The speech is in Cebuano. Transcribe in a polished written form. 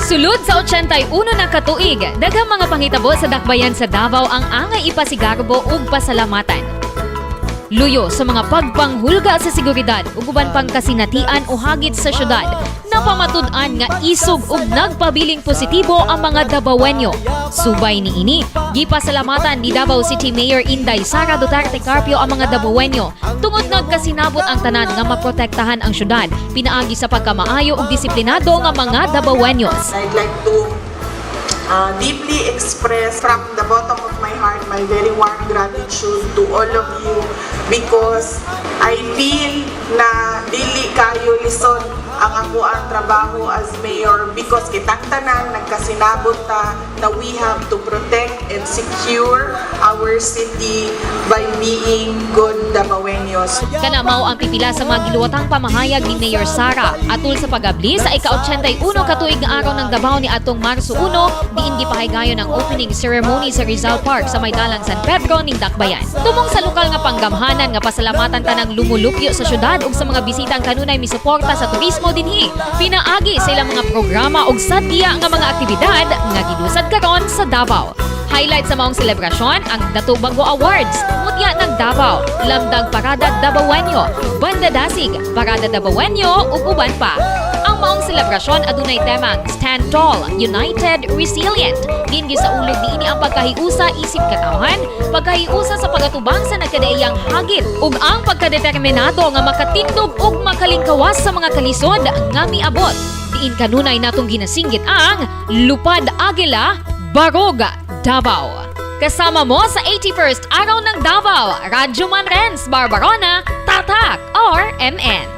Sulod sa 81 na katuig, daghang mga panghitabo sa dakbayan sa Davao ang angay ipasigarbo ug pasalamatan. Luyo sa mga pagpanghulga sa seguridad ug uban pang kasinatian o hagit sa syudad, napamatud-an nga isog ug nagpabiling positibo ang mga Dabawenyo. Subay niini, gipasalamatan ni Davao City Mayor Inday Sara Duterte Carpio ang mga Dabawenyo tungod nagkasinabot ang tanan nga maprotektahan ang syudad pinaagi sa pagkamaayo ug disiplinado nga mga Dabawenyos. I'd like to deeply express from the bottom of my heart my very warm gratitude to all of you because I feel na dili kaayo lisod ang akoang trabaho as mayor because kitang tanan nagkasinabot ta na we have to protect and secure our city by being good Dabaweños. Kana mao ang pipila sa mga giluwatang pamahayag ni Mayor Sara atul sa pagabli sa ika-81 katuig nga Araw ng Davao ni atong Marso 1, diin gipahigayon ang opening ceremony sa Rizal Park sa may dalang San Pedro ning Dakbayan. Tumong sa lokal nga panggamhanan nga pasalamatan tanang lumulupyo sa syudad ug sa mga bisitang kanunay misuporta sa turismo dinhi pinaagi sa ilang mga programa ug sadya nga mga aktibidad nga gilusad karon sa Davao. Highlight sa maong selebrasyon ang Datu Bago Awards, Mutya ng Davao, Lamdag Parada Dabawenyo, Banda Dasig, Parada Dabawenyo ug uban pa. Ang maong selebrasyon adunay temang Stand Tall, United, Resilient. Diin gisaulog niini ang pagkahiusa isip katawhan, pagkahiusa sa pagatubang sa nagkadaiyang hagit ug ang pagkadeterminado nga makatindog ug makalingkawas sa mga kalisod nga miabot. Diin kanunay natong ginasinggit ang Lupad Agila, Barog, Davao. Kasama mo sa 81st Araw ng Davao, Radyo Manrens, Barbarona, Tatak, RMN.